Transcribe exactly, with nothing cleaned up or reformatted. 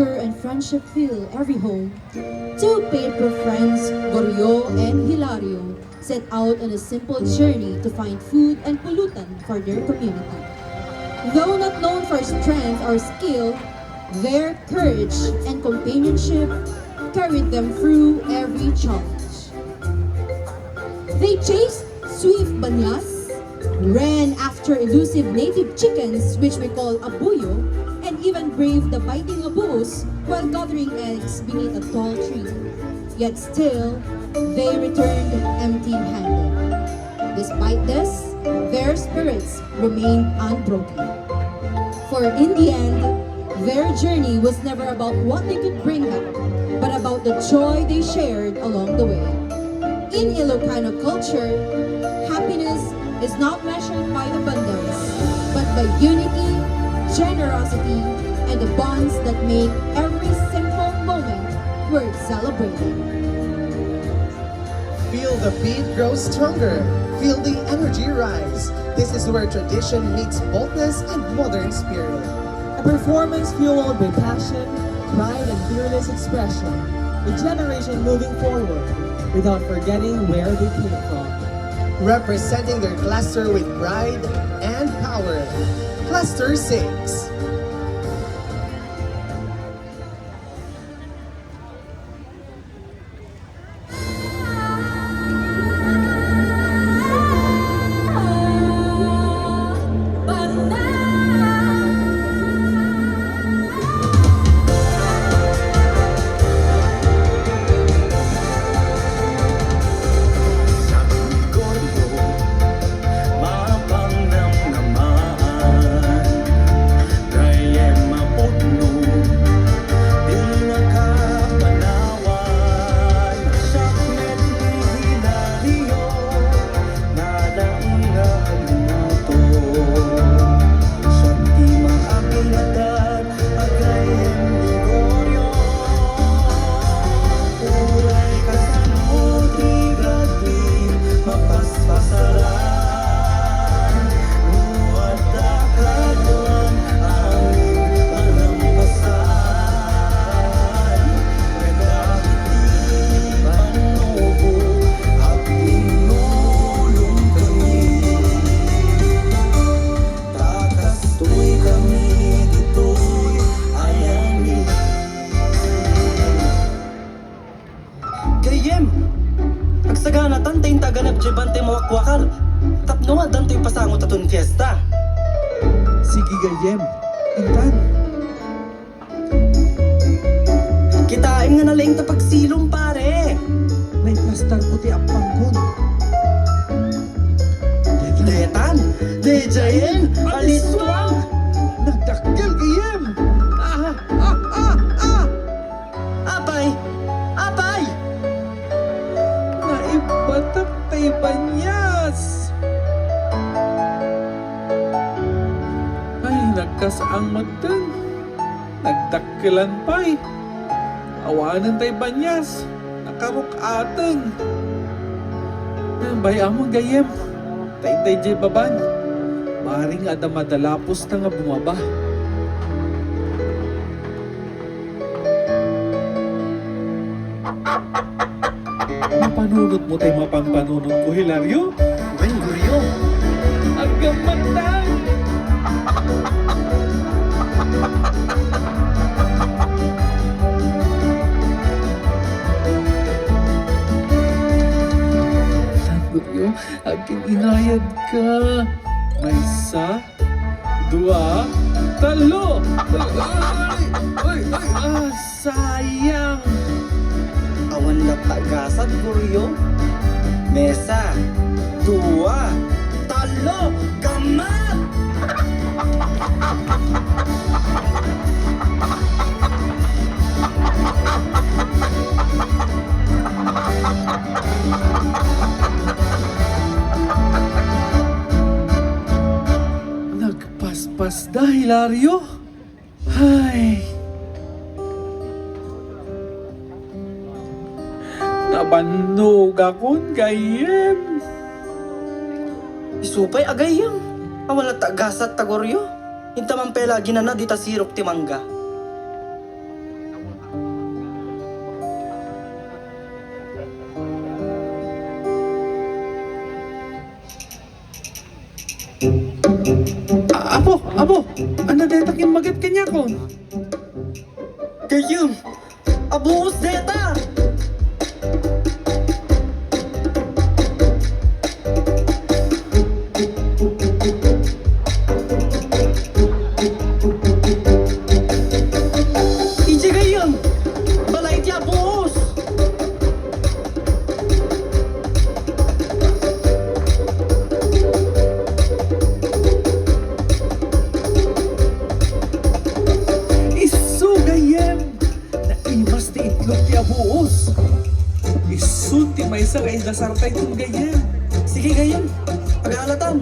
and friendship fill every home, two paper friends, Goryo and Hilario, set out on a simple journey to find food and pulutan for their community. Though not known for strength or skill, their courage and companionship carried them through every challenge. They chased swift banyas, ran after elusive native chickens, which we call abuyo, and even braved the biting abus while gathering eggs beneath a tall tree. Yet still, they returned empty-handed. Despite this, their spirits remained unbroken. For in the end, their journey was never about what they could bring back, but about the joy they shared along the way. In Ilocano culture, happiness is not measured by abundance, but by unity, generosity, and the bonds that make every simple moment worth celebrating. Feel the beat grow stronger. Feel the energy rise. This is where tradition meets boldness and modern spirit. A performance fueled by passion, pride, and fearless expression. A generation moving forward without forgetting where they came from. Representing their cluster with pride and power. Cluster six. Gayyem! Agsaganatan ta inta aganep diay bantay mawakwakar tapno nga addan toy pasangotaton fiesta. Sige, gayyem. Intan. Kitaem nga nalaing ta pagsilom, pare. Naiplastarko ti appankon. Detan, dejaen, alistuang. Nagdakkel, gayyem. Ah, ah, ah, ah. Apay! Apay! Naibbatak tay banias! Ay, nagkas-ang metten. Nagdakkelan pay. Awanen tay banias. Nakaruk-aten. Bay-amon gayyem. Ta itay diay baban. Barring adda madalapos ta nga bumaba. Mapanunotmo tay mapanpanunotko, Hilario? Wen, Goryo. Aggamatang! Goryo, agin-inayadka. Maysa, dua, tallo! Ay, ay, ay, ah, sayang! Awan latta gasat, Goryo. Maysa, dua, tallo, gammat! Nagpaspasda, Hilario. Hay. Nabannogakon, gayyem. Isu pay a gayyem. Awan latta gasat ta, Goryo. Inta man pay la aginana dita sirok ti mangga. Apo, ania dayta kimmaget kaniakon? Gayyem, abuos dayta! Idiay gayyem, balay ti abuos! Isu gayyem, naimas ti itlog ti abuos. Isu ti maysa nga idasarta iton gayyem. Sige gayyem, agalatan.